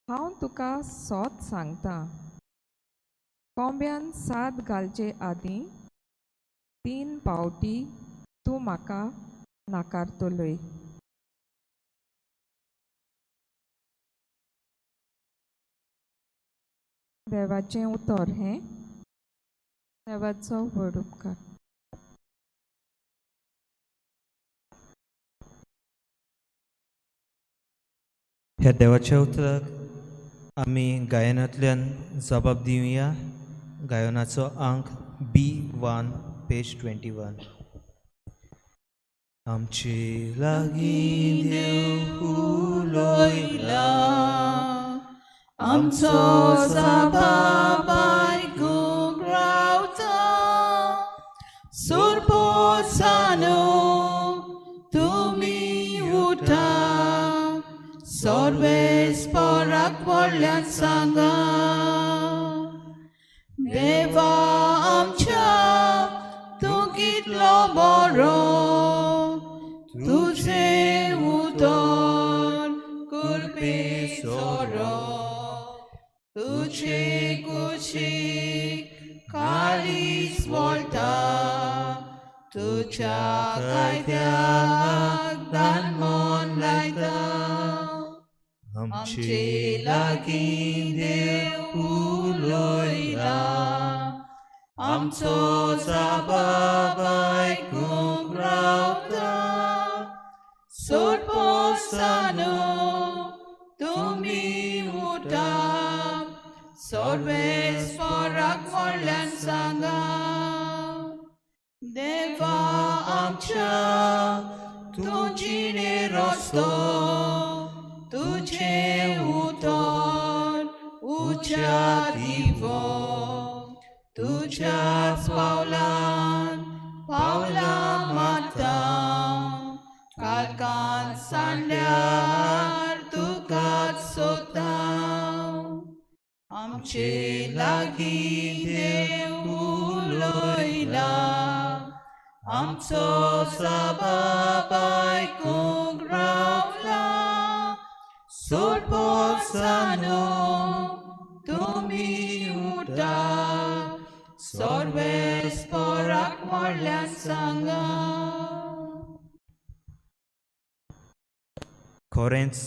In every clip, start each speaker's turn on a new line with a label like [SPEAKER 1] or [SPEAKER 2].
[SPEAKER 1] हांव तुका सोत सांगता, कोंब्यान साद घालचे आदीं 3 पावटी तूं म्हाका नाकारतलोय. देवाचें उतर हें. देवाचो व्हड उपकार.
[SPEAKER 2] ह्या देवाच्या उतराक आमी गायनांतल्यान जबाब दिवया. गायनाचो आंक B1 page 21. आमचे लागीं देव उलयला,
[SPEAKER 3] आमचो जबाब आयकूंक रावता. सुरपोसानो तुमी उठा, सर्वेस्पराक व्हडल्यान सांगा. देवा आमच्या तूं कितलो बरो, तुजें उतर करपी सोरो. तुजे कुशीक काळीज वळटा, तुज्या कायद्याक दान मन लायता. आमचे लागीं देव उलयला, आमचो जबाब आयकूंक रावता. सोरपोसानो तुमी उठा, सर्वेस्पराक व्हडल्यान सांगा. देवा आमच्या तूं जिणे रस्तो, तुजें उतर उच्या दिवो. तुज्याच पावलान पावलां मारता, काळखांत सांडल्यार तुकाच सोदता. आमचे लागीं देव उलयला, आमचो जबाब आयकूंक रावला. सोरपोसानो तुमी उठा, सर्वेस्पराक व्हडल्यान सांगा.
[SPEAKER 2] खरेंच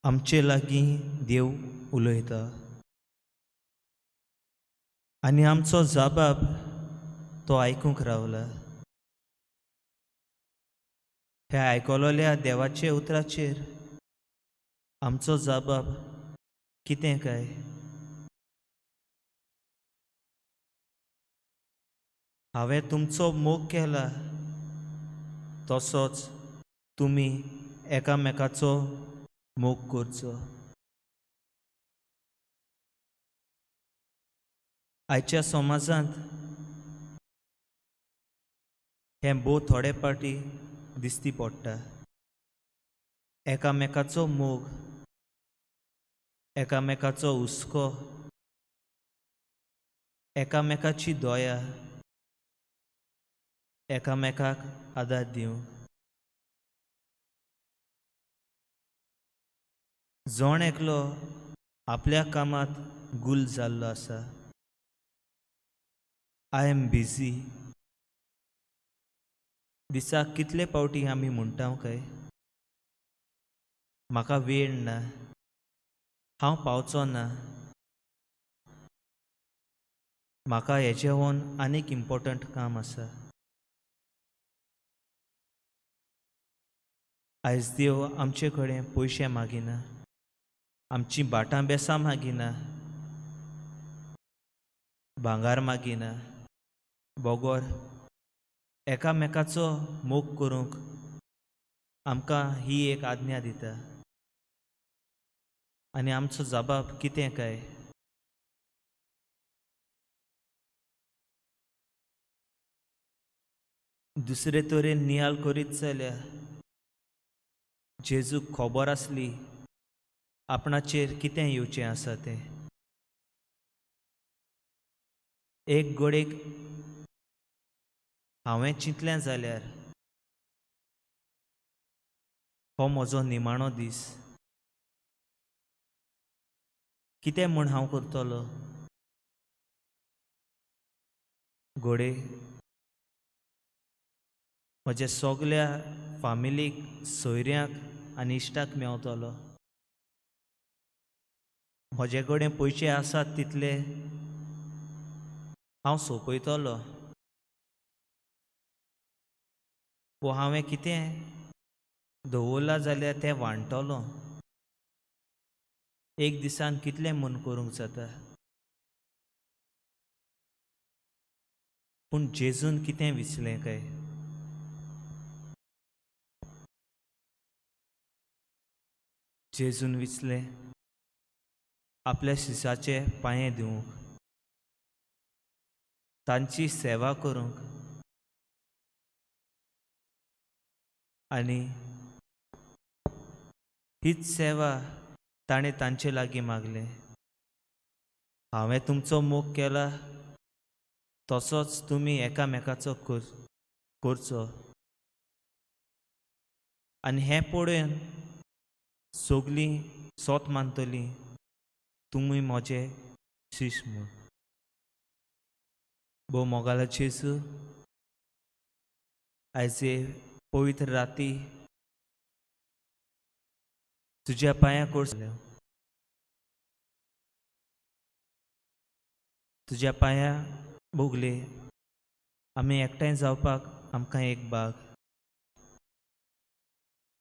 [SPEAKER 2] आमचे लागीं देव उलयता आनी आमचो जबाब तो आयकूंक रावला. ह्या आयकलोल्या देवाचे उतराचेर आमचो जबाब कितें काय? हांवें तुमचो मोग केला तसोच तुमी एकामेकाचो मोग करचो. आयच्या समाजांत हें भोव थोडे पाटी दिसती पडटा. एकामेकाचो मोग, एकामेकाचो हुस्को, एकामेकाची दया, एकामेकाक आदार दिवंक. जण एकलो आपल्या कामांत गुल जाल्लो आसा. I am busy. दिसाक कितले पावटी आमी म्हणटा काय म्हाका वेळ ना, हांव पावचो ना, म्हाका हेजेहून आनीक इम्पोर्टंट काम आसा. आयज देव आमचे कडेन पयशे मागिना, आमची भाटां बेसां मागिना, भांगार मागिना, बगर एकामेकाचो मोग करूंक आमकां ही एक आज्ञा दिता. आनी आमचो जबाब कितें काय? दुसरे तरेन नियाल करीत जाल्यार जेजूक खबर आसली आपणाचेर कितें येवचें आसा तें. एक गोडेक हांवें चिंतलें जाल्यार हो म्हजो निमाणो दीस. कितें म्हूण हांव करतलो? घोडे म्हज्या सगल्या फामिलीक, सोयऱ्यांक आनी इश्टाक मेवतलो. म्हजे कडेन पयशे आसात तितले हांव सोंपयतलो. वो हांवें कितें दवरलां जाल्यार तें वांट्टलो. एक दिसान कितलें म्हूण करूंक जाता? पूण जेजून कितें विचलें काय? जेजून विचलें आपल्या शिसाचे पांये दिवंक, तांची सेवा करूंक आनी हीच सेवा ताणें तांचे लागीं मागलें. हांवें तुमचो मोग केला तसोच तुमी एकामेकाचो करचो. आनी हें पळोवन सगलीं सोत मानतलीं तुमी म्हजे शिश म्हूण. भोव मोगालो जेजू, आयज पवित्र राती तुज्या पांयां कोसळ्या, तुज्या पांयां भोगले आमी एकठांय जावपाक आमकां एक बाग.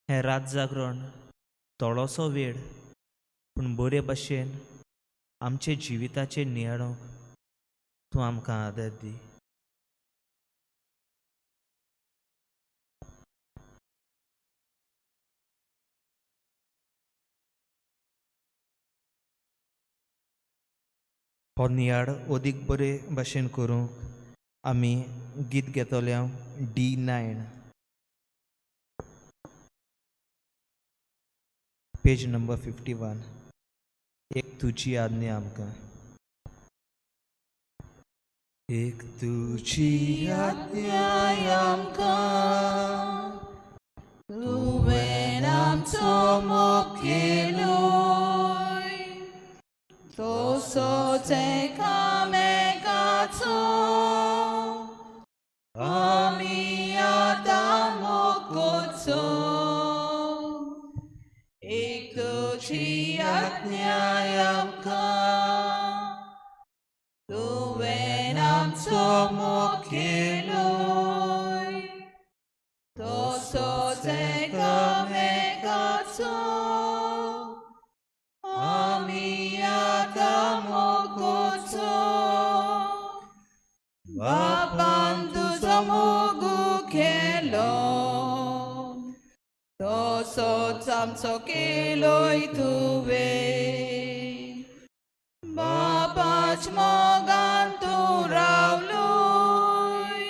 [SPEAKER 2] हें रात जागरण थोडोसो वेळ पूण बरे भशेन आमचे जिविताचेर नियाळूंक तूं आमकां आदार दी. हो नियाळ अदीक बरे भशेन करूंक आमी गीत घेतले D9, page number 51. एक तुजी आज्ञा आमकां.
[SPEAKER 3] एक तुजी आज्ञा आमकां, तुवें आमचो मोग केलोय, तसोच एकामेकाचो आमी आतां मोग करचो. एक तुजी आज्ञा आमकां, तुवें आमचो मोग केलोय, तसोच एकामेकाचो आमी आतां मोग करचो. बापान तुजो मोग केलो, तसोच आमचो केलोय तुवें. बापाच मोगान तूं रावलोय,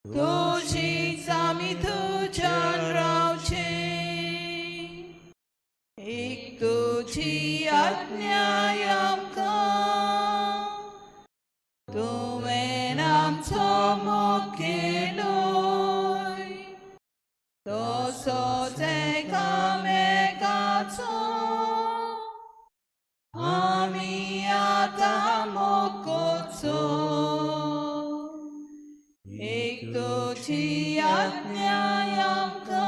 [SPEAKER 3] तुजीच आमी तुज्यान रावचे. एक तुजी आज्ञा आमकां, तुवें आमचो मोग केलोय, तसोच एकामेकाचो आमी आतां मोग करचो. एक तुजी आज्ञा आमकां,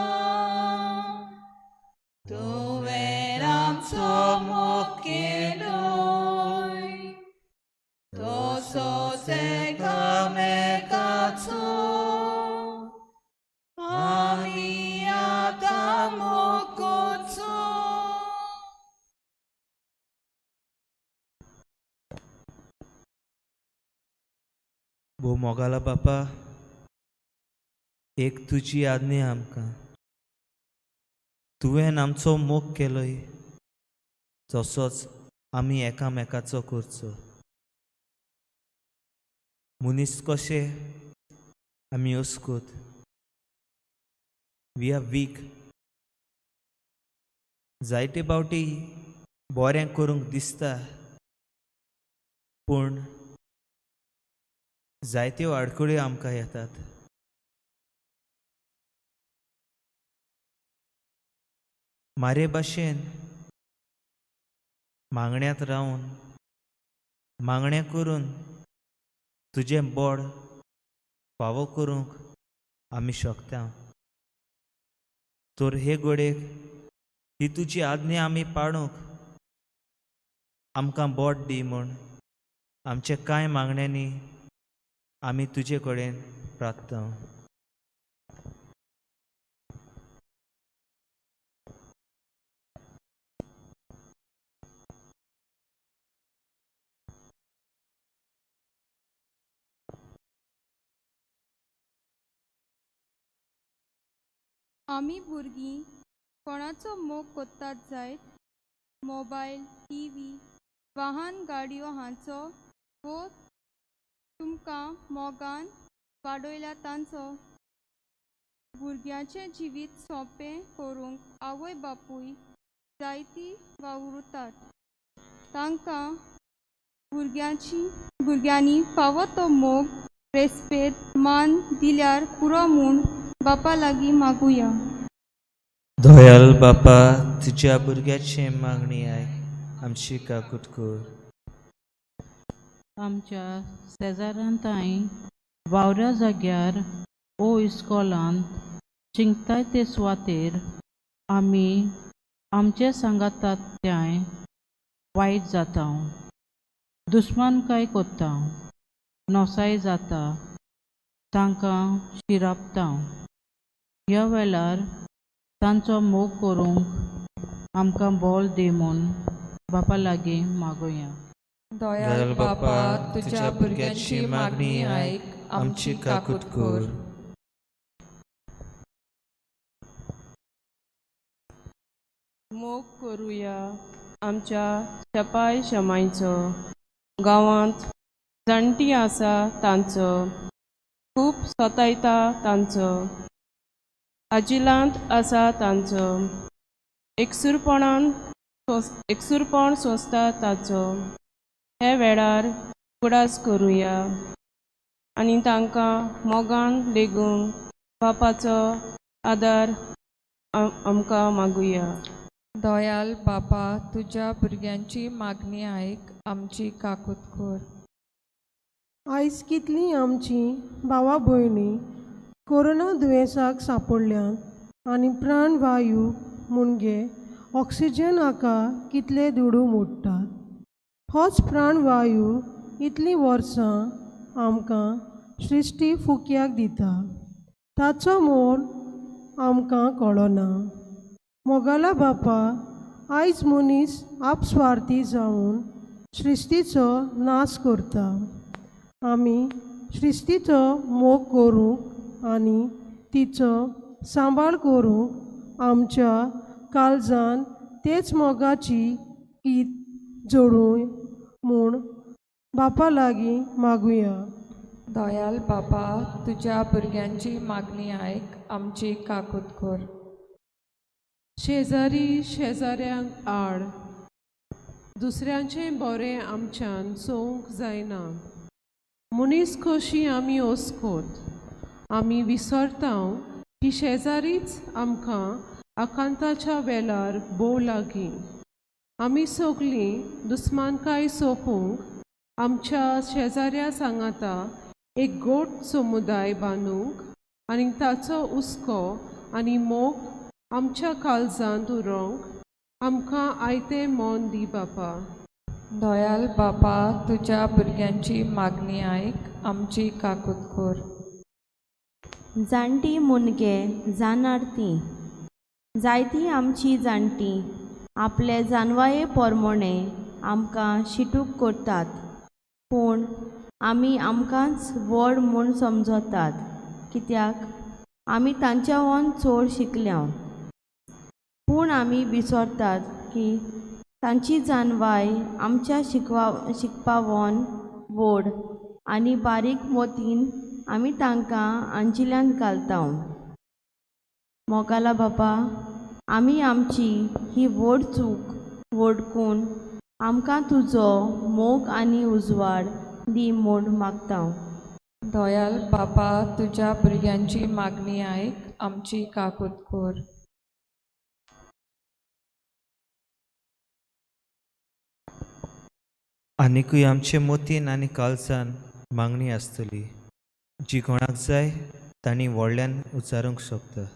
[SPEAKER 3] तुवें आमचो मोग केलोय, तसोच एकामेकाचो आमी आतां मोग करचो.
[SPEAKER 2] भोव मोगाला बापा, एक तुजी आज्ञा आमकां, तुवें आमचो मोग केलोय तसोच आमी एकामेकाचो करचो. मनीस कशे आमी अस्कूत, we are weak. जायते फावटी बरें करूंक दिसता पूण जायत्यो आडखळ्यो आमकां येतात. मारे भाशेन मागण्यांत रावन मागणें करून तुजें बोड फावो करूंक आमी शकता. तर हे घडयेक ही तुजी आज्ञा आमी पाळूंक आमकां बोट दी म्हूण आमचे कांय मागण्यांनी आमी तुजे कडेन प्रार्थना.
[SPEAKER 4] आमी भुरगीं कोणाचो मोग कोत्तात जायत, मोबायल, टी व्ही, वाहन गाडयो हांचो वो तुमकां मोगान वाडयल्या तांचो. भुरग्यांचें जिवीत सोंपें करूंक आवय बापूय जायती वावुरतात. तांकां भुरग्यांनी फावो तो मोग, रेस्पेद, मान दिल्यार पुरो म्हूण बापा लागीं मागुया.
[SPEAKER 2] दयाल बापा, तुज्या भुरग्याची मागणी आयक, आमची काकूट कर.
[SPEAKER 5] आमच्या शेजारांताय वावऱ्या जाग्यार ओ इस्कॉलांत शिंकताय ते सुवातेर आमी आमचे सांगातात त्याय वायट जाता, दुस्मानकाय कोत्ता, नोसाय जाता, तांकां शिरापता. ह्या वेळार तांचो मोग करूंक आमकां बोल दी म्हूण बापा लागीं मागोया.
[SPEAKER 1] दयाल बापा, तुज्या भुरग्यांची मागणी आयक, आमची काकूट कर.
[SPEAKER 6] मोग करुया आमच्या शपाय शमायचो. गांवांत जाणटी आसा तांचो, खूब सतायता तांचो, आजिलांत आसा तांचो, एकसूरपणान एकसूरपण सोंसता ताचो. हे वेळार उगडास करुया आनी तांकां मोगान लेगून बापाचो आदार आमकां मागुया.
[SPEAKER 1] दयाल बापा, तुज्या भुरग्यांची मागणी आयक, आमची काकूत कर.
[SPEAKER 7] आयज कितलीं आमचीं भावा भयणी कोरोना दुयेंसाक सांपडल्यांत आनी प्राणवायू म्हणजे ऑक्सिजन हाका कितले दुडू मोडटात. होच प्राणवायू इतलीं वर्सां आमकां सृश्टी फुक्याक दिता, ताचो मोल आमकां कळना. मोगाला बापा, आयज मनीस आपस्वार्थी जावन सृश्टीचो नाश करता. आमी सृश्टीचो मोग करूंक आनी तिचो सांबाळ करूंक आमच्या काळजान तेच मोगाची कीत जोडूं म्हूण बापा लागीं मागुया.
[SPEAKER 1] दयाल बापा, तुज्या भुरग्यांची मागणी आयक, आमची काकूत कर.
[SPEAKER 8] शेजारी शेजाऱ्यांक आड दुसऱ्यांचें बरें आमच्यान सोवंक जायना. मनीस कशी आमी ओस्कोत, आमी विसरता की शेजारीच आमकां आकांताच्या वेळार भोव लागीं. आमी सगळीं दुस्मानकाय सोंपूंक आमच्या शेजाऱ्या सांगाता एक गोट समुदाय बांदूंक आनी ताचो हुस्को आनी मोग आमच्या काळजांत उरोवंक आमकां आयतें मन दी बापा.
[SPEAKER 1] दयाल बापा, तुज्या भुरग्यांची मागणी आयक, आमची काकूत कर.
[SPEAKER 9] जाणटी मुनगे जाणार तीं जायतीं आमची जाणटी आपले जानवाये पोरमोणे आमकां शिटूक करतात, पूण आमी आमकांच व्हड म्हूण समजतात, कित्याक आमी तांच्यावन चड शिकल्या. पूण आमी विसरतात की तांची जानवाय आमच्या शिकपावन व्हड आनी बारीक मोतीन आमी तांकां आंजिल्यांत घालता. मोगाला बापा, आमी आमची ही व्हड चूक वडकून आमकां तुजो मोग आनी उजवाड दी म्हूण मागता.
[SPEAKER 1] दयाल बापा, तुज्या भुरग्यांची मागणी आयक, आमची काकूत कर.
[SPEAKER 2] आनिकूय आमचे मोतीन आनी कालसान मागणी आसतली जी कोणाक जाय तांणी व्हडल्यान उच्चारूंक शकता.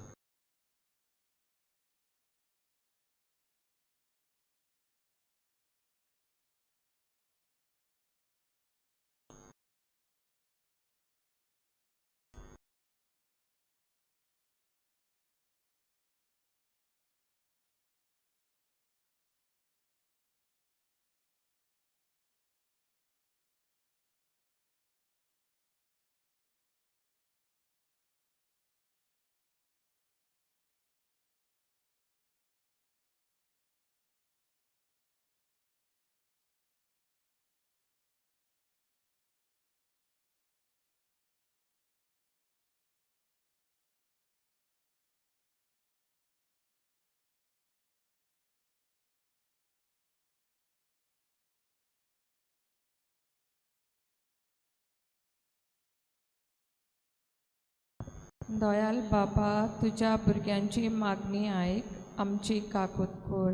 [SPEAKER 1] दयाल बापा, तुज्या भुरग्यांची मागणी आयक, आमची काकूत कर.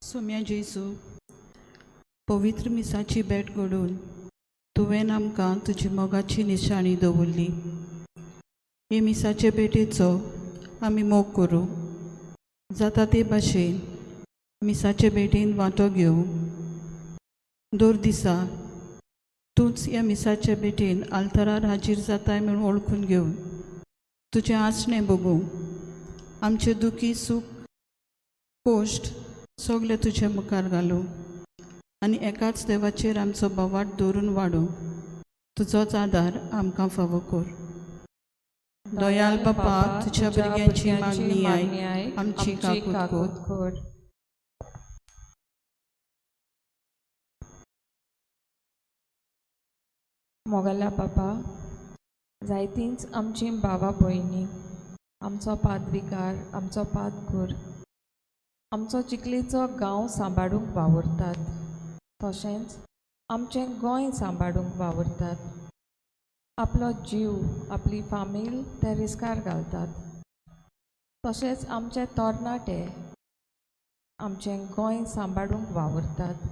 [SPEAKER 10] सोम्या जेजू, पवित्र मिसाची भेट घडून तुवें आमकां तुजी मोगाची निशाणी दवरली. हे मिसाचे भेटेचो आमी मोग करूं, जाता ते भाशेन मिसाचे भेटेन वांटो घेवं. दर दिसा तूंच ह्या मिसाचे भेटेन आल्तरार हाजीर जाताय म्हूण वळखून घेवन तुजें आसणें बगूं. आमचे दुखी सूख कोश्ट सगळे तुजे मुखार घालूं आनी एकाच देवाचेर आमचो बोवाट दवरून वाडूं. तुजोच आदार आमकां फावो कर. दयाल बापा, तुज्या भुरग्यांची मागणी आयक, आमची काकूत कर.
[SPEAKER 1] मोगाल्या बापा, जायतींच आमची भावा भयणी, आमचो पादविकार, आमचो पादगूर, आमचो चिखलेचो गांव सांबाळूंक वावुरतात, तशेंच आमचें गोंय सांबाळूंक वावुरतात. आपलो जीव, आपली फामील ते रिस्कार घालतात. तशेंच आमचे तरणाटे आमचें गोंय सांबाळूंक वावुरतात.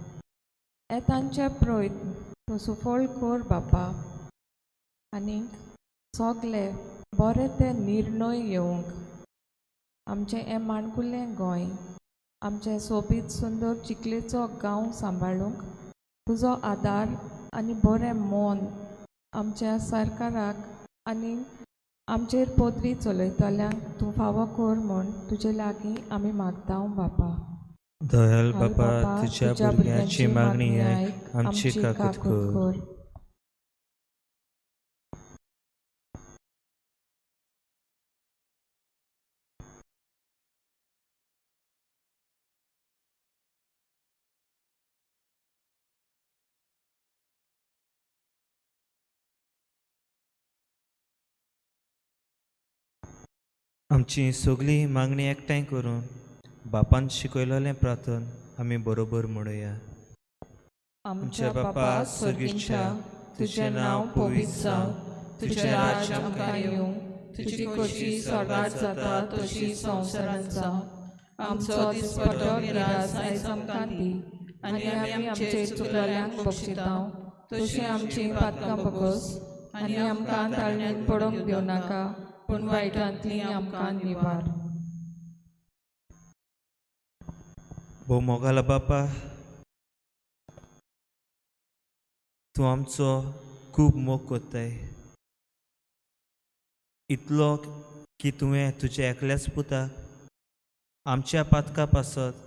[SPEAKER 1] हे तांचे प्रयत्न तूं सुफळ कर बापा, आनीक सगले बरे ते निर्णय येवंक आमचें हें माणकुलें गोंय, आमचें सोबीत सुंदर चिखलेचो गांव सांबाळूंक तुजो आदार आनी बरें मन आमच्या सरकाराक आनी आमचेर पदवी चलयतल्यांक तूं फावो कर म्हूण तुजे लागीं आमी मागता बापा.
[SPEAKER 2] दयाल बापा, तुज्या भुरग्यांची मागणी आयक, आमची काकूत कर. आमची सगळी मागणी एकठांय करून बापान शिकयलेलें प्रार्थन आमी बरोबर म्हणुया.
[SPEAKER 1] आमच्या बापा सर्गीच्या, तुजें नांव पवित्र जावं, तुजें राज्य आमकां येवं, तुजी खोशी स्वर्गात जाता तशी संवसारांत जावं. आमचो दिसपट्टो गिरास आयज आमकां दी, आनी आमी आमचे चुकलेल्यांक बक्षिता तशी आमची पातकां बगस, आनी आमकां ताळणेंत पडोवंक दिवं नाका, पूण वायटांतली आमकां निवार.
[SPEAKER 2] भोव मोगाला बापा, तूं आमचो खूब मोग करताय, इतलो की तुवें तुज्या एकल्याच पुताक आमच्या पातका पासत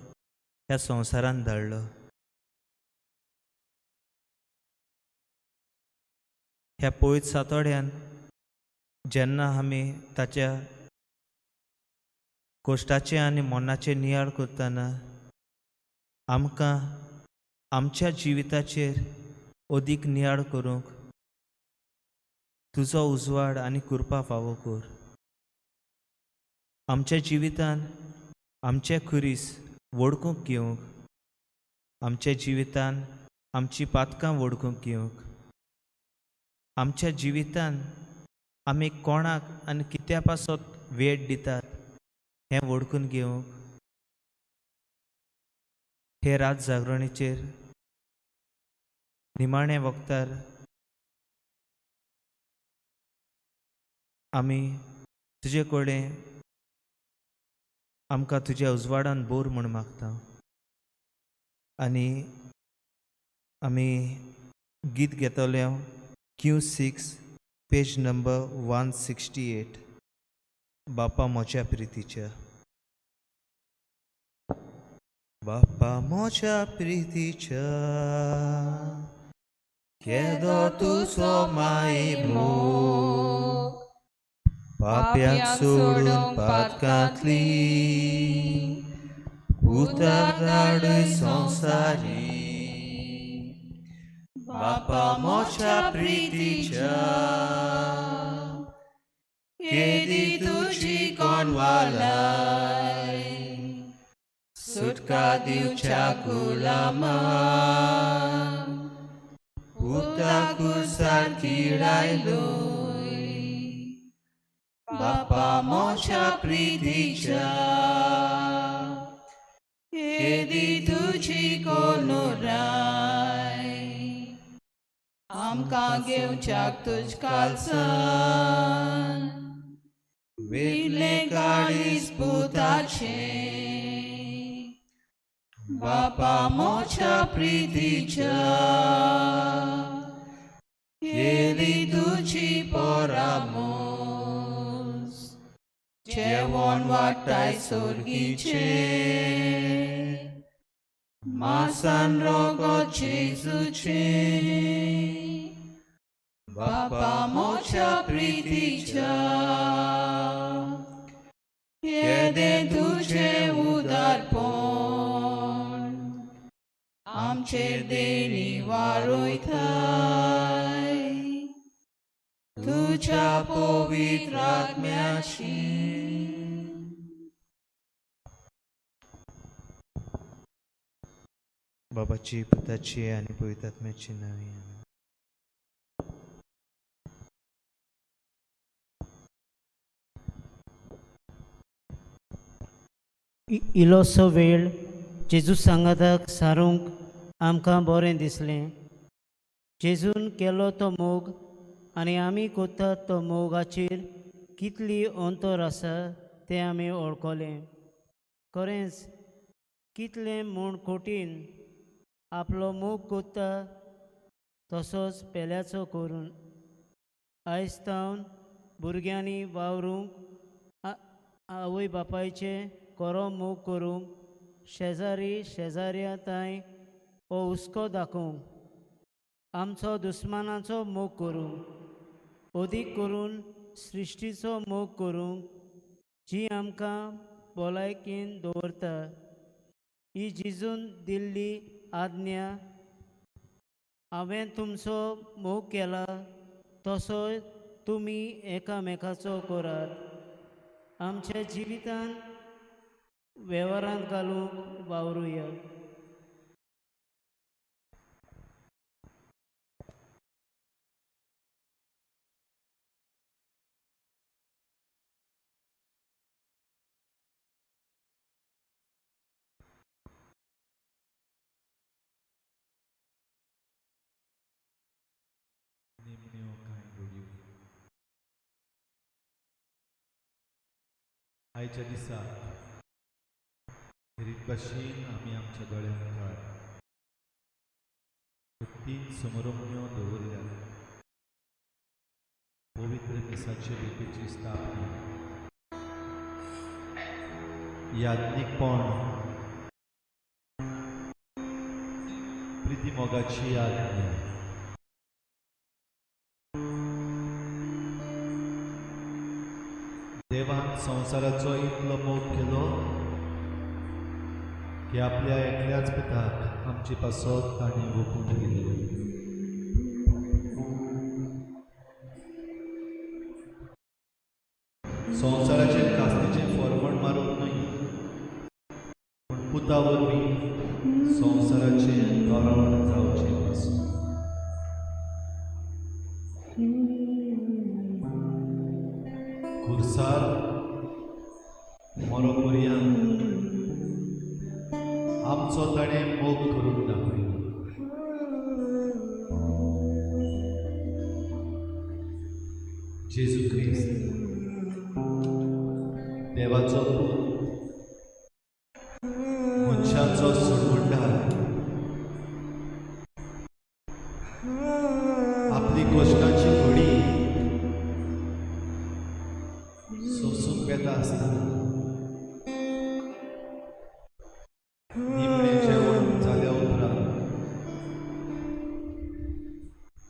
[SPEAKER 2] ह्या संवसारांत धाडलो. ह्या पवित्र सातोड्यान जेन्ना आमी ताच्या कोश्टाचें आनी मनाचें नियाळ करतना आमकां आमच्या जिविताचेर अदीक नियाळ करूंक तुजो उजवाड आनी कृपा फावो कर. आमच्या जिवितान आमचे खुरीस वळखूंक घेवंक, आमच्या जिवितान आमची पातकां वळखूंक घेवंक, आमच्या जिवितान आमी कोणाक आनी कित्या पासत वेळ दितात हें वळखून घेवंक हे रात जागरणीचेर निमाणे वखतार आमी तुजे कडेन आमकां तुज्या उजवाडान बोर म्हूण मागता आनी आमी गीत घेतले Q6 page number 168 बापा म्हज्या प्रितीच्या. बापा म्हज्या प्रितीच्या केदो तुजो मायमोग पाप्यांक सोडून पातकांतली पुताक धाडूय संवसारी. बापा म्हज्या प्रितीच्या केदी तुजी कोणवालाय सुटका दिवच्या गुलामाक पुताक कुर्सार किडायलोय. बापा म्हज्या प्रितीच्या केदी तुजी कोनुराय
[SPEAKER 3] आमकां घेवच्याक तुज कालसान
[SPEAKER 2] वेगळे काळीज
[SPEAKER 3] पुताचें. बापा म्हज्या प्रितीच्या केली तुजी परामोस जेवण वाटाय सोर्गीचें मासान रगत जेजूचें. बापा म्हज्या प्रितीच्या केदें तुजें उदारपण आमचेर देणी वारयताय तुज्या पवित्र आत्म्याची.
[SPEAKER 2] बाबाची पुताची आनी पवित्र आत्म्याची नांवी.
[SPEAKER 11] इलोसो वेळ जेजू सांगाताक सारूंक आमकां बरें दिसलें. जेजून केलो तो मोग आनी आमी कोत्तात तो मोगाचेर कितली अंतर आसा तें आमी वळखलें. खरेंच कितलें म्हूण कठीण आपलो मोग कोत्ता तसोच पेल्याचो करून. आयज तावन भुरग्यांनी वावरूंक आवय बापायचें खरो मोग करूंक शेजारी शेजाऱ्या तांय हो हुस्को दाखोवंक आमचो दुस्मानाचो मोग करूंक अदीक करून सृश्टीचो मोग करूंक जी आमकां भलायकेन दवरता. ही जिजून दिल्ली आज्ञा हांवें तुमचो मोग केला तसो तुमी एकामेकाचो करात. आमच्या जिवितान वेव्हारांत घालूंक वावरुया.
[SPEAKER 12] आयच्या दिसा रीत भाशेन आमी आमच्या दोळ्या मुखार तीन समारंभण्यो दवरल्यात. पवित्र मिसाचे भेटीची स्थापना, याज्ञिकपण, प्रिती मोगाची आज्ञा. देवान संवसाराचो इतलो मोग केलो की आपल्या एकल्याच पुताक आमचे पासत ताणें ओंपून दिलो. संवसाराचेर कास्तीचें फॉर्मण मारूंक न्हय, पूण पुता वरवीं संवसाराचें तरण जावचें पासून. खुर्सार मरो पर्यंत आमचो ताणें मोग करून दाखयलो. जेजू क्रिस्त देवाचो पूत, मनशाचो सोडवणदार, आपली कश्टाची घडी सोसूंक वेता आसतना निमणें जेवण जाल्या उपरांत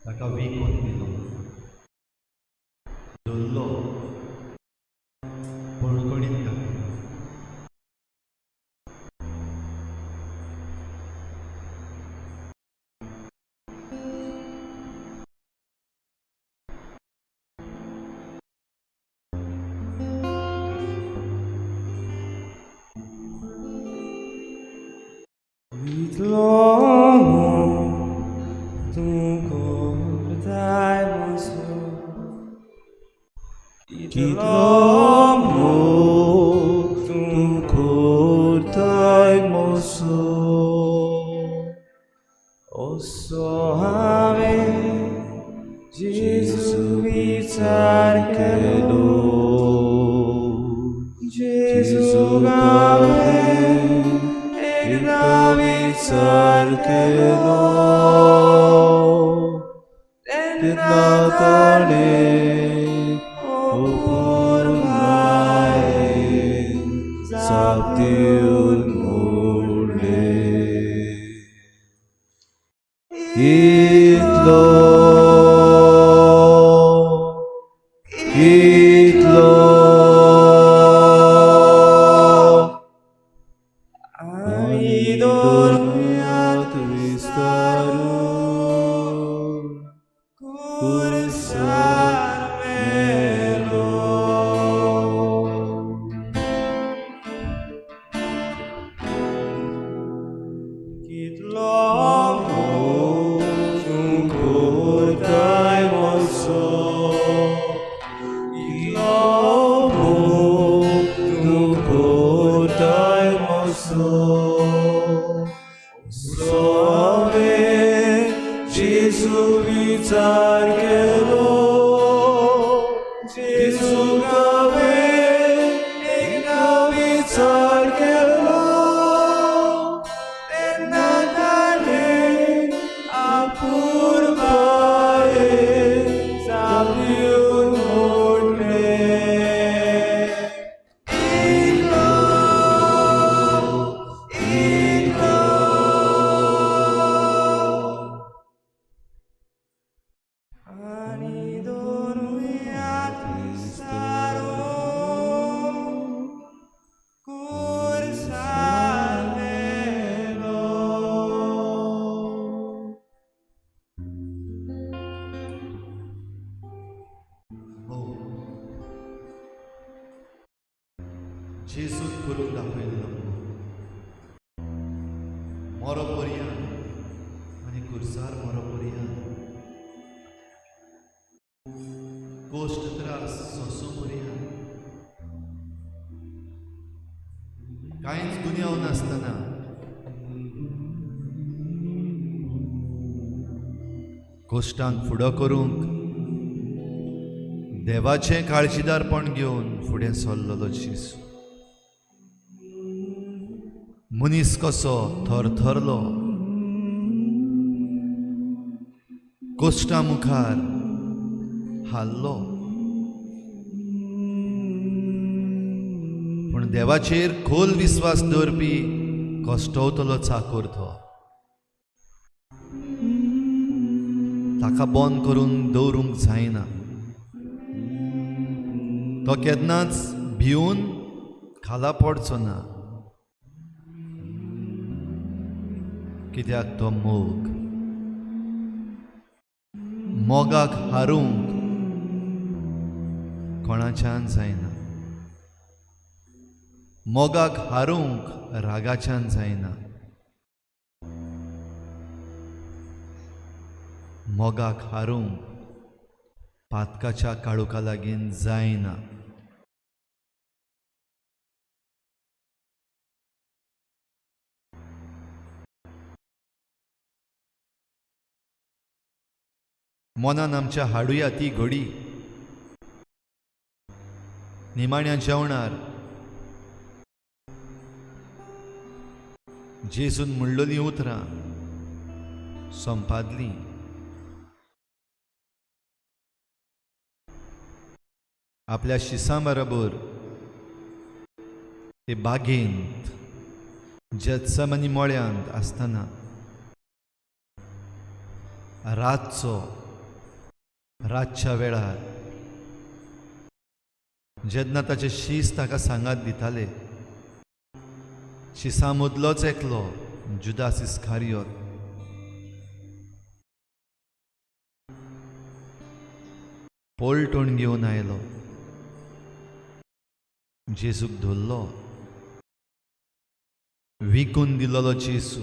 [SPEAKER 12] ताका विकून दिलो, धरलो, बणकणीत घातलो.
[SPEAKER 13] इतलो तूं करताय म्हजो, कितलो मोग तूं करताय म्हजो, असो हांवें जेजू विचार केलो, जेजू हांवें एकदां विचार केलो, तेन्ना ताणें अपुरबायेन जाप दिवन म्हणलें, इतलो इतलो आनी दवरुया क्रिस्तारू खुर्सार मेलो. कितलो मोग तूं करताय म्हजो, इतलो मोग तूं करताय म्हजो, असो हांवें जेजू विचार केलो, जेजू हांवें एकदां विचार केलो, तेन्ना ताणें अपुरबायेन जाप दिवन म्हणलें, इतलो इतलो. आनी दवरुया क्रिस्तारू खुर्सार मेलो.
[SPEAKER 12] मोग जेजून करून दाखयल्लो मोग, मरो पर्यंत आनी खुर्सार मरो पर्यंत, कश्ट त्रास सोंसूं पर्यंत, कांयच गुन्यांव नासतना कश्टांक फुडो करूंक देवाचें काळजीदारपण घेवन फुडें सरलेलो जेजू. मनीस कसो थरथरलो, कश्टां मुखार हाल्लो, पूण देवाचेर खोल विस्वास दवरपी कश्टवतलो चाकोर तो. ताका बंद करून दवरूंक जायना, तो केन्नाच भिवन खाला पडचो ना, कित्याक तो मोग. मोगाक हारूंक कोणाच्यान जायना, मोगाक हारूंक रागाच्यान जायना, मोगाक हारूंक पातकाच्या काळोखा लागीं जायना. मनान आमच्या हाडुया ती घडी. निमाण्या जेवणार जेजून म्हणलेलीं उतरां संपादलीं. आपल्या शिसां बरोबर ते बागेंत जेत्समनी मळ्यांत आसतना रातचो रातच्या वेळार जेन्ना ताचे शीस ताका सांगात दिताले, शिसां मदलोच एकलो जुदास इस्कारियोत पलटण घेवन आयलो, जेजूक धरलो, विकून दिल्लो जेजू.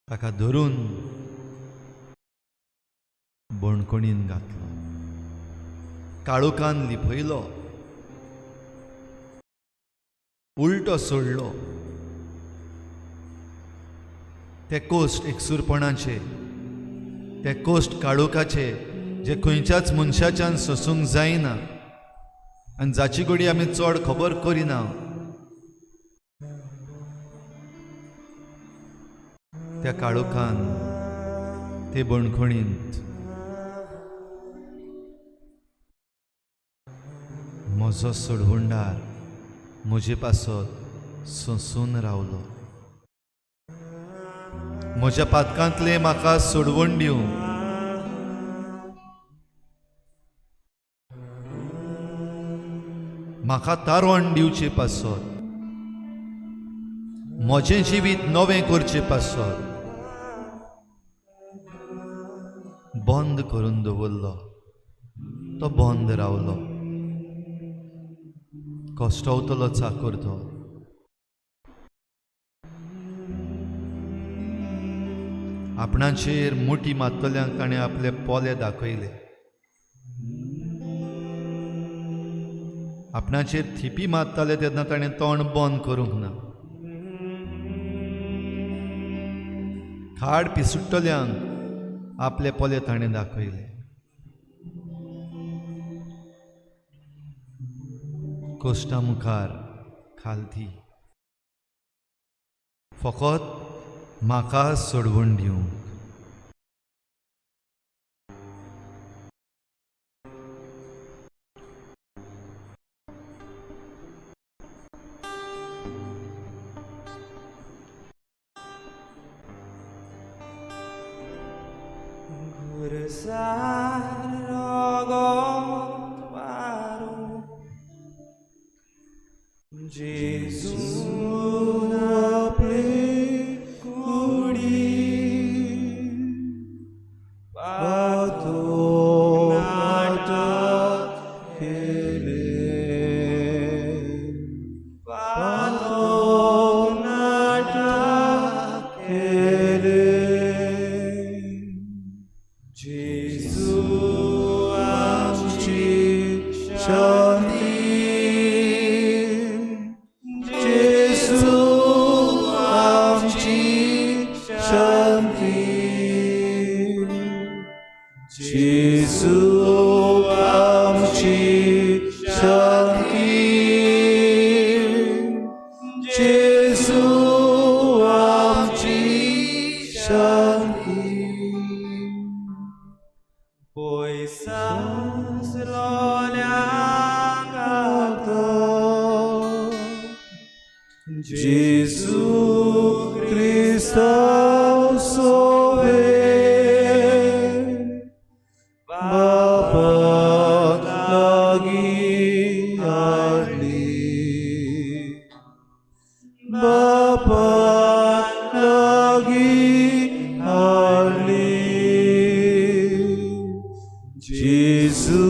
[SPEAKER 12] ताका धरून बणकणीन घातलो, काळोखान लिपयलो, उलटो सोडलो. ते कोश्ट एकसूरपणाचे, ते कोश्ट काळोखाचे जे खंयच्याच मनशाच्यान सोसूंक जायना आनी जाची घडी आमी चड खबर करिना, त्या काळोखान ते बणखणींत म्हजो सोडवणदार म्हजे पासत सोंसून रावलो. म्हज्या पातकांतलें म्हाका सोडवण दिवंक म्हाका तारण दिवचे पासत, म्हजें जिवीत नवें करचें पासत बंद करून दवरलो. तो बंद रावलो, कश्टवतलो चाकर तो. आपणाचेर मुठी मारतल्यांक ताणें आपले पोले दाखयले, आपणाचेर थिपी मारताले तेन्ना ताणें तोंड बंद करूंक ना. खाड पिसुट्टल्यांक आपले पोले ताणें दाखयले. कोश्टा मुखार खालती फकत म्हाका सोडवण दिवंक.
[SPEAKER 13] जेजून आपले कुडी पातोक नाटक केले, पातोक नाटक केले. जेजू आमची शांती, जेजू आमची शांती, जेजू आमची शांती. पयसासलोल्यांक जेजू क्रिस्ता सोवे बापाक लागीं हाडली, बापाक लागीं हाडली. जेजू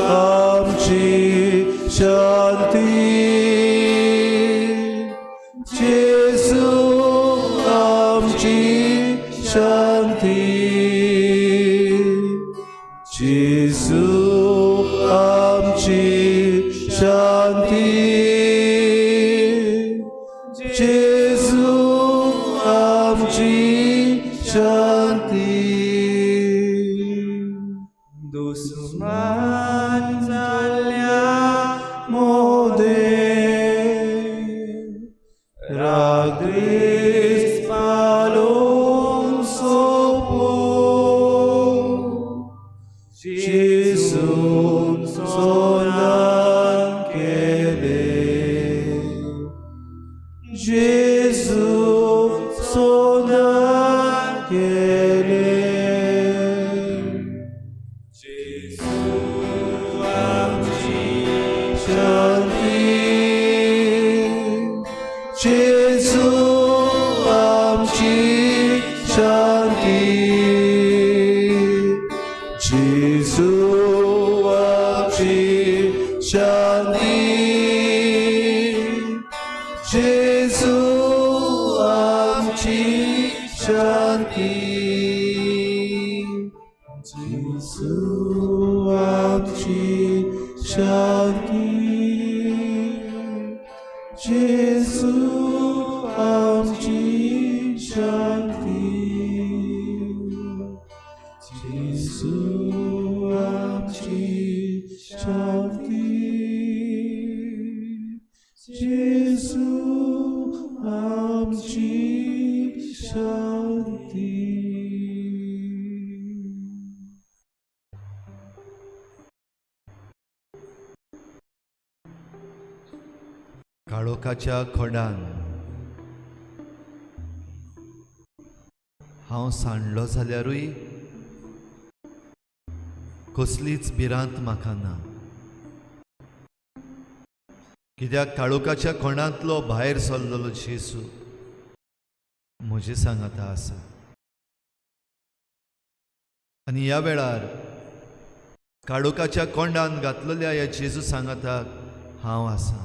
[SPEAKER 13] आमची शांती, जेजू आमची शांती, जेजू आमची शांती, जेजू शांती.
[SPEAKER 3] दुस्मान जाल्ल्या मोदे रागद्वेस पालोवन सोंपोवंक जेजून सोदान केलें, जेजून सोदान केलें. जेजू आमची शांती, जेजू आमची शांती, जेजू आमची शांती, जेजू आमची शांती, जेजू आमची शांती, जेजू आमची शांती, जेजू आमची शांती, जेजू आमची शांती.
[SPEAKER 12] काळोखाच्या खोडान हांव सांडलो जाल्यारूय कसलीच भिरांत म्हाका ना, कित्याक काळोखाच्या खोंडांतलो भायर सरलेलो जेजू म्हजे सांगाता आसा. आनी ह्या वेळार काळोखाच्या कोंडान घातलेल्या ह्या जेजू सांगाताक हांव आसा,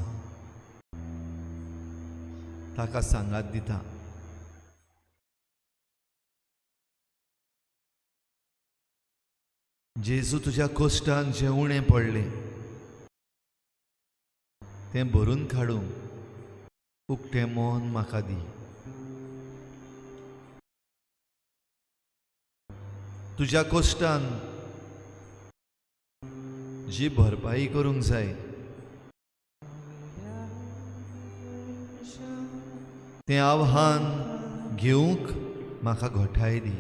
[SPEAKER 12] ताका सांगात दिता. जेजू तुज्या कोश्टान जें उणें पडलें तें भरून काडूंक उक्तें मन म्हाका दी. तुज्या कोश्टान जी भरपाई करूंक जाय तें आव्हान घेवंक म्हाका घोटाय दी.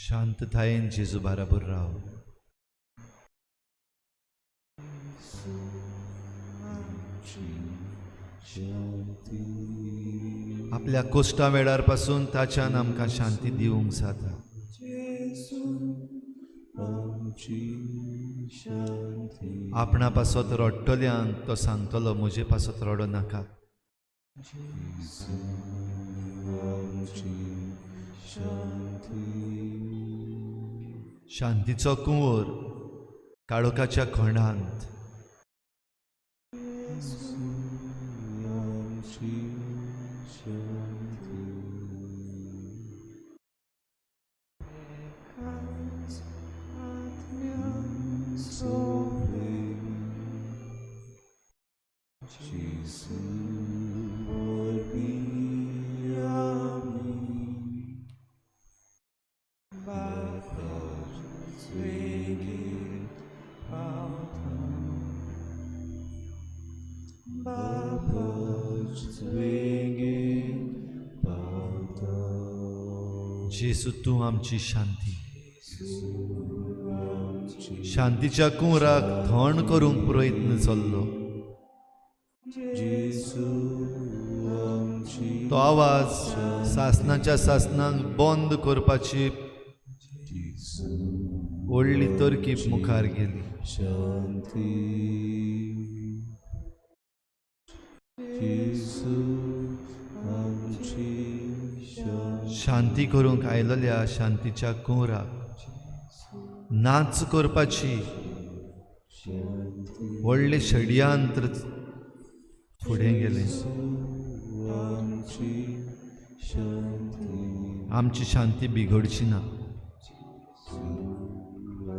[SPEAKER 12] शांततायेन जेजू बाराबर राव. आपल्या कोश्टा वेळार पासून ताच्यान आमकां शांती दिवंक जाता. आपणा पासत रडटल्यांक तो सांगतलो म्हजे पासत रडो नाका. शांतीचो कुंवर काळोखाच्या खोंडांत जेजू तूं आमची शांती. शांतीच्या कुंवराक थंड करूंक प्रयत्न चल्लो. तो आवाज सासनाच्या सासनाक बंद करपाची व्हडली तरकीब मुखार गेली. शांती करूंक आयलेल्या शांतीच्या कुंवराक नाच करपाची व्हडलें षडयंत्र फुडें गेलें. आमची शांती बिगडची ना.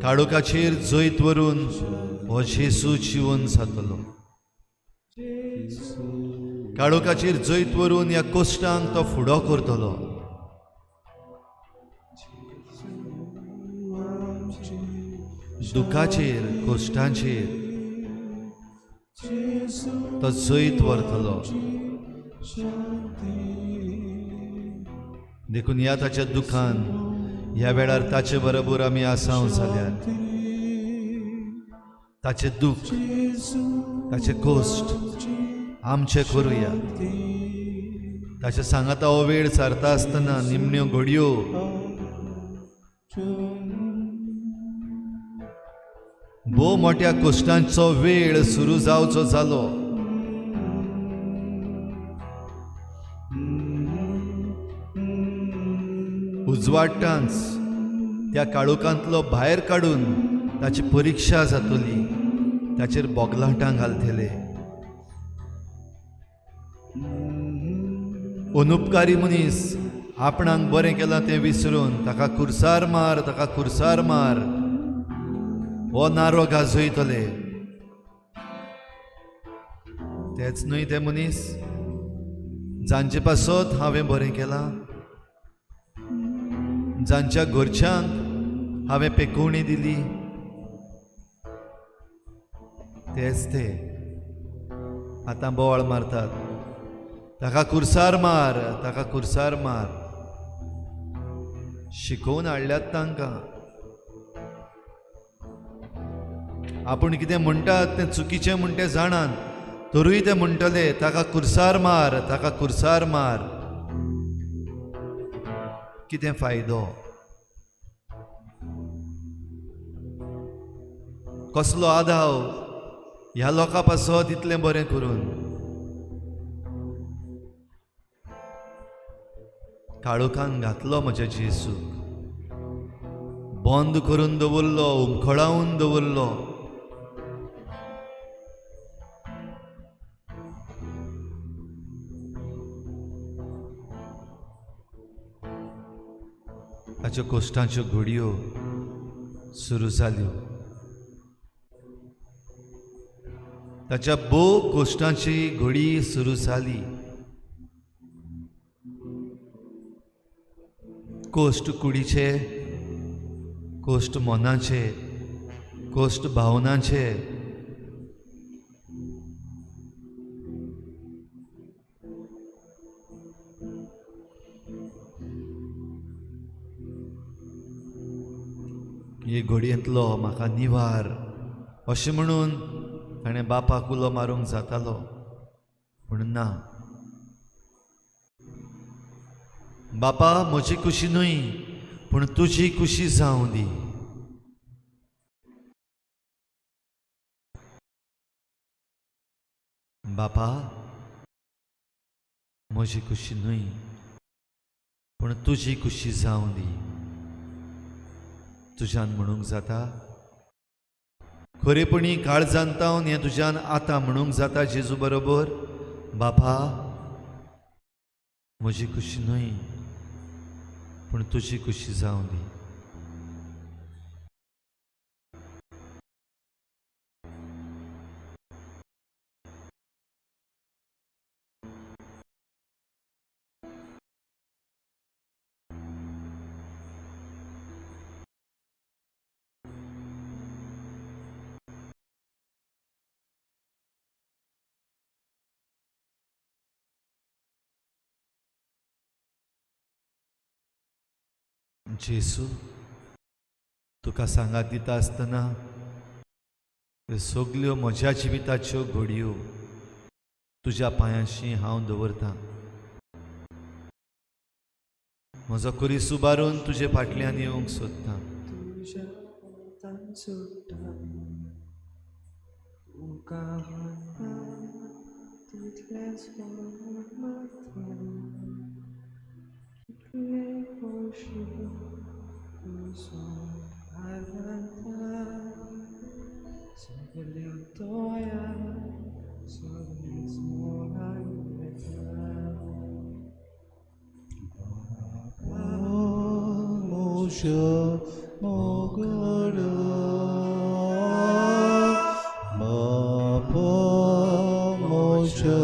[SPEAKER 12] काळोखाचेर जैत व्हरून हो जेजू जिवन जातलो. काळोखाचेर जैत व्हरून ह्या कोश्टांक तो फुडो करतलो. दुखाचेर कोश्टांचेर तो जैत व्हरतलो. देखून ह्या ताच्या दुखान ह्या वेळार ताचे बरोबर आमी आसाव जाल्यार ताचें दुख ताचें कोश्ट आमचें करुया. ताच्या सांगाता हो वेळ सारता आसतना निमण्यो घडयो भोव मोट्या कोश्टांचो वेळ सुरू जावचो जालो. उजवाडटांच त्या काळोखांतलो भायर काडून ताची परिक्षा जातली. ताचेर बोगलाटां घालतले. अनुपकारी मनीस आपणाक बरें केलां तें विसरून ताका खुर्सार मार, ताका खुर्सार मार हो नारो गाजयतले. तेच न्हय ते मनीस जांचे पासत हांवें बरें केलां, जांच्या घरच्यांक हांवें पेकोवणी दिली, तेच ते आतां बोवाळ मारतात ताका खुर्सार मार, ताका खुर्सार मार. शिकोवन हाडल्यात तांकां. आपूण कितें म्हणटात तें चुकीचें म्हण ते जाणात, तरूय ते म्हणटले ताका खुर्सार मार, ताका खुर्सार मार. कितें फायदो? कसलो आदाव ह्या लोकां पासत इतलें बरें करून? काळोखान घातलो म्हज्या जेजूक, बंद करून दवरलो, उमखळावन दवरलो. ताच्यो कोश्टांच्यो घडयो सुरू जाल्यो. ताच्या भोव कोश्टांची घडी सुरू जाली. कोश्ट कुडीचे, कोश्ट मनाचे, कोश्ट भावनांचे. हे घडयेंतलो म्हाका निवार अशें म्हणून ताणें बापाक उलो मारूंक जातालो, पूण ना. बापा म्हजी खुशी न्हय पूण तुजी खुशी जावं दी. बापा म्हजी खुशी न्हय पूण तुजी खुशी जावं दी. तुज्यान म्हणूंक जाता? खरेपणी काळजान तावन हें तुज्यान आतां म्हणूंक जाता जेजू बरोबर, बापा म्हजी खुशी न्हय पूण तुजी खुशी जावं दी. जेजू तुका सांगात दिता आसतना ह्यो सगल्यो म्हज्या जिविताच्यो घडयो तुज्या पांयांशी हांव दवरतां. म्हजो खुरीस उबारून तुजे फाटल्यान येवंक सोदतां.
[SPEAKER 3] सगल्या तोया सगळेच. मोशा मोगडा बापा मोशा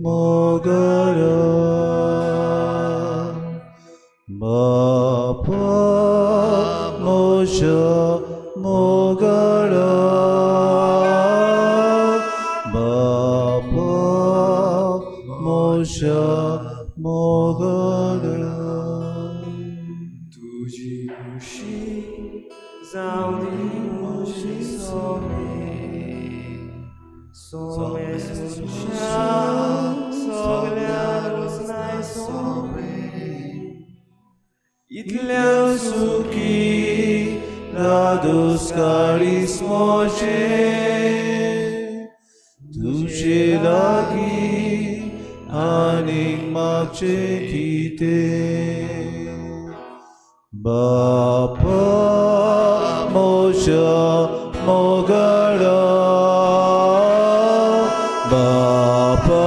[SPEAKER 3] मोगडा बापा मोशा मोगडा बापा मोशा मोगडा
[SPEAKER 14] तुजी खुशी जावं दी म्हजी सोमे सोमे मनशा सगल्या रोसनाय सोमे
[SPEAKER 3] इतल्या सुखी धादोस काळीस मोशे तुजे लागीं आनीक मागचें कितें बापा मोशा मोगडा बापा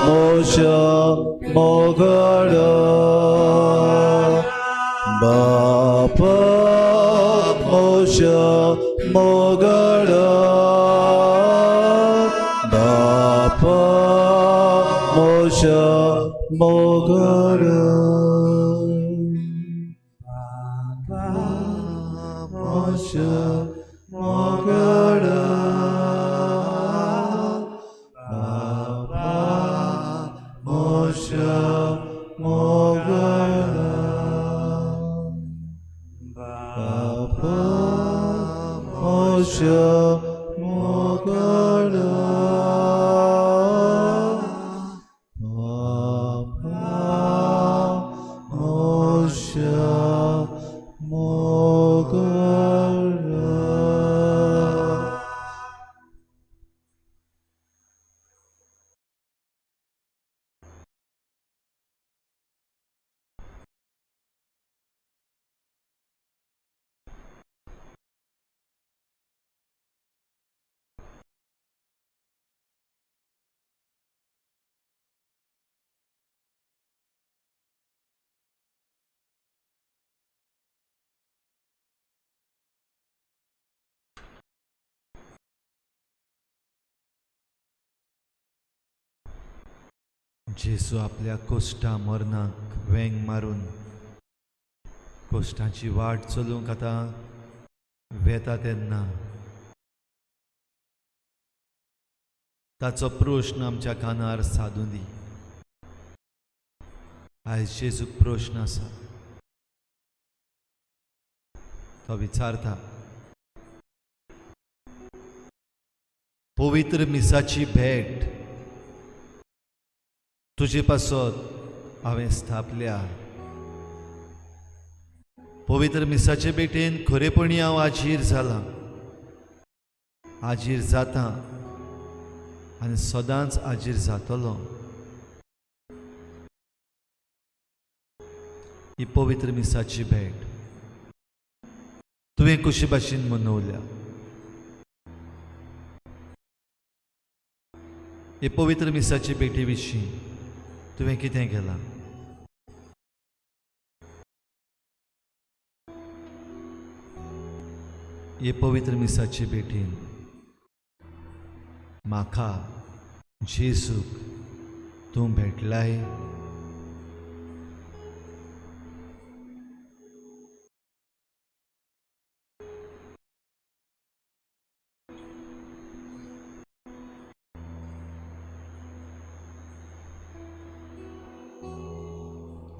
[SPEAKER 3] मोशा मोगडा बापा मोशा मोगडा बापा मोशा मोगडा मोशा मोगडा बापा मोशा मोगडा बापा मोशा मोगडा बापा मोशा मोगडा.
[SPEAKER 12] जेजू आपल्या कोश्टा मरणाक वेंग मारून कोश्टाची वाट चलूंक आतां वेता तेन्ना ताचो प्रश्न आमच्या कानार सादूं दी. आयज जेजूक प्रश्न आसा, तो विचारता, पवित्र मिसाची भेट तुजे पासत हांवें स्थापल्या. पवित्र मिसाचे भेटेन खरेपणी हांव आजीर जालां, आजीर जाता आनी सदांच आजीर जातलो. ही पवित्र मिसाची भेट तुवें कशे भाशेन मनवल्या? हे पवित्र मिसाचे भेटी विशीं तुवें कितें केलां? हे पवित्र मिसाचे भेटीन म्हाका जेजूक तूं भेटलाय?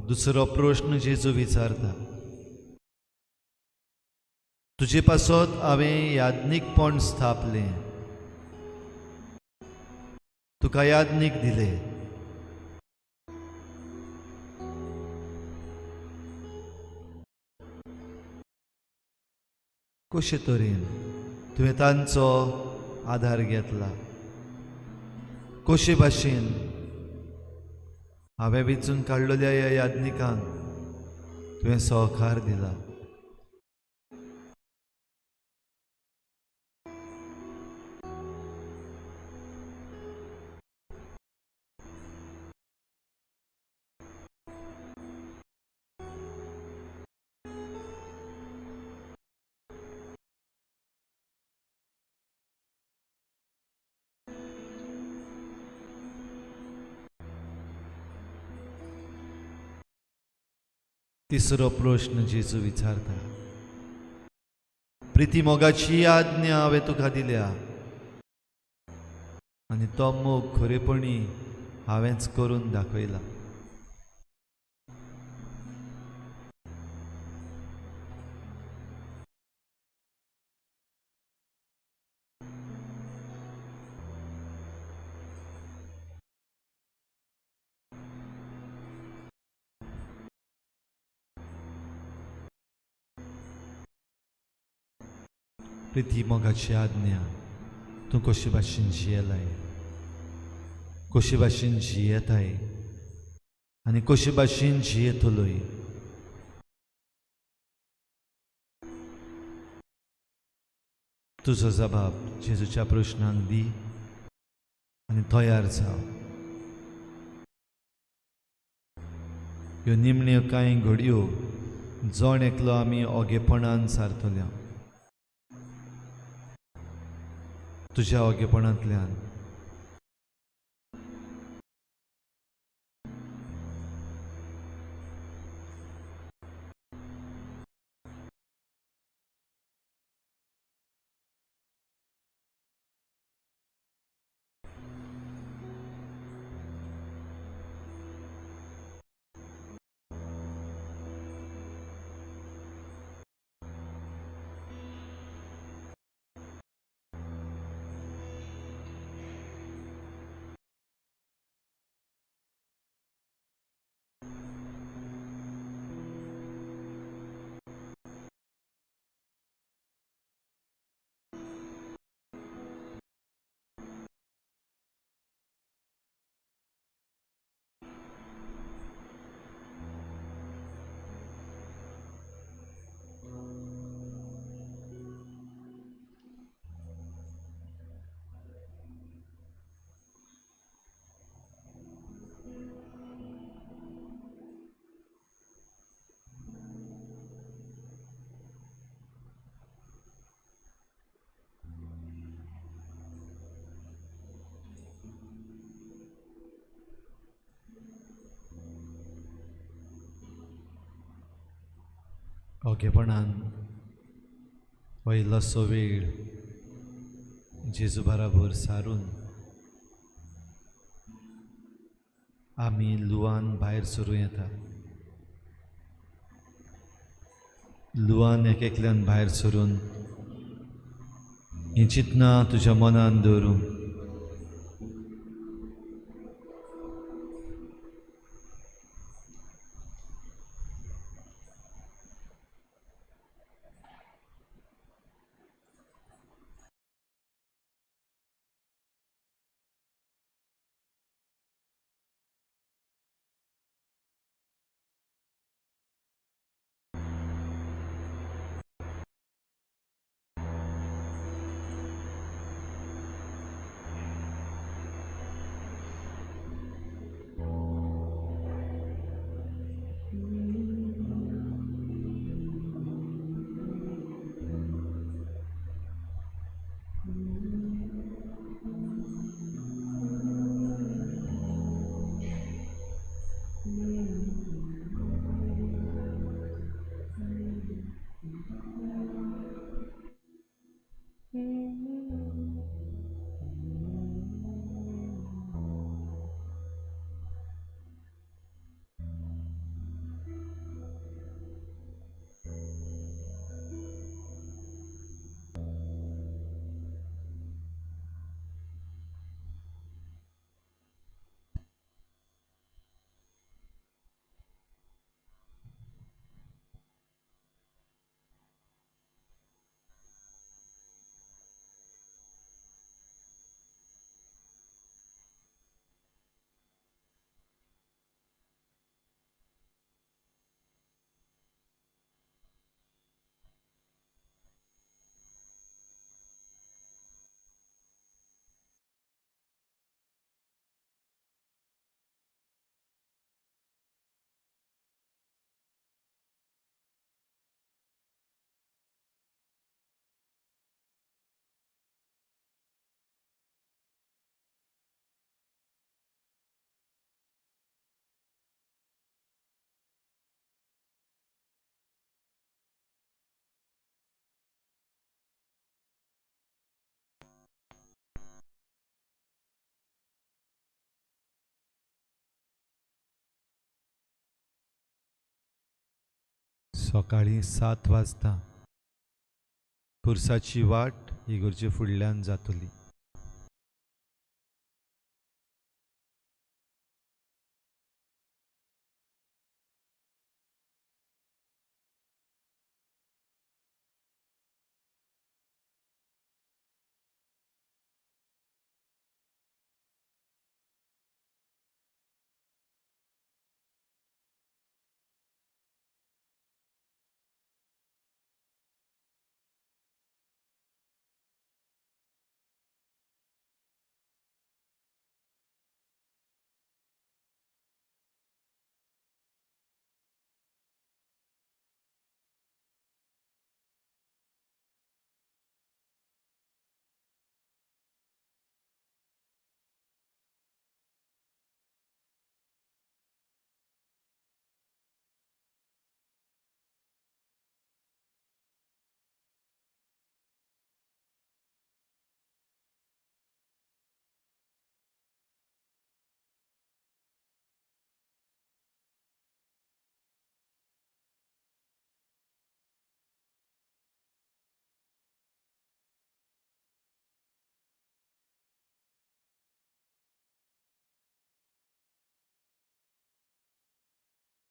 [SPEAKER 12] दुसरो प्रश्न जेजू विचारता, तुजे पासत हांवें याज्ञीकपण स्थापलें, तुका याज्ञीक दिले. कशे तरेन तुवें तांचो आदार घेतला? कशे भाशेन हांवें वेंचून काडलेल्या ह्या याज्ञिकांक तुवें सहकार दिला? तिसरो प्रश्न जेजू विचारता, प्रिती मोगाची आज्ञा हांवें तुका दिल्या आनी तो मोग खरेपणी हांवेंच करून दाखयला. प्रिती मोगाची आज्ञा तूं कशे भाशेन जियेलाय, कशे भाशेन जियेताय आनी कशे भाशेन जियेतलोय. तुजो जबाब जेजूच्या प्रश्नांक दी आनी तयार जाव. ह्यो निमण्यो कांय घडयो जण एकलो आमी ओगेपणान सारतल्या. तुज्या ओगेपणांतल्यान ओगेपणान हो इल्लोसो वेळ जेजू बराबर सारून आमी लुवान भायर सरूं येता. लुवान एक एकल्यान भायर सरून हीं चिंतनां तुज्या मनान दवरून सकाळीं 7 वाजता खुर्साची वाट इगर्जे फुडल्यान जातली.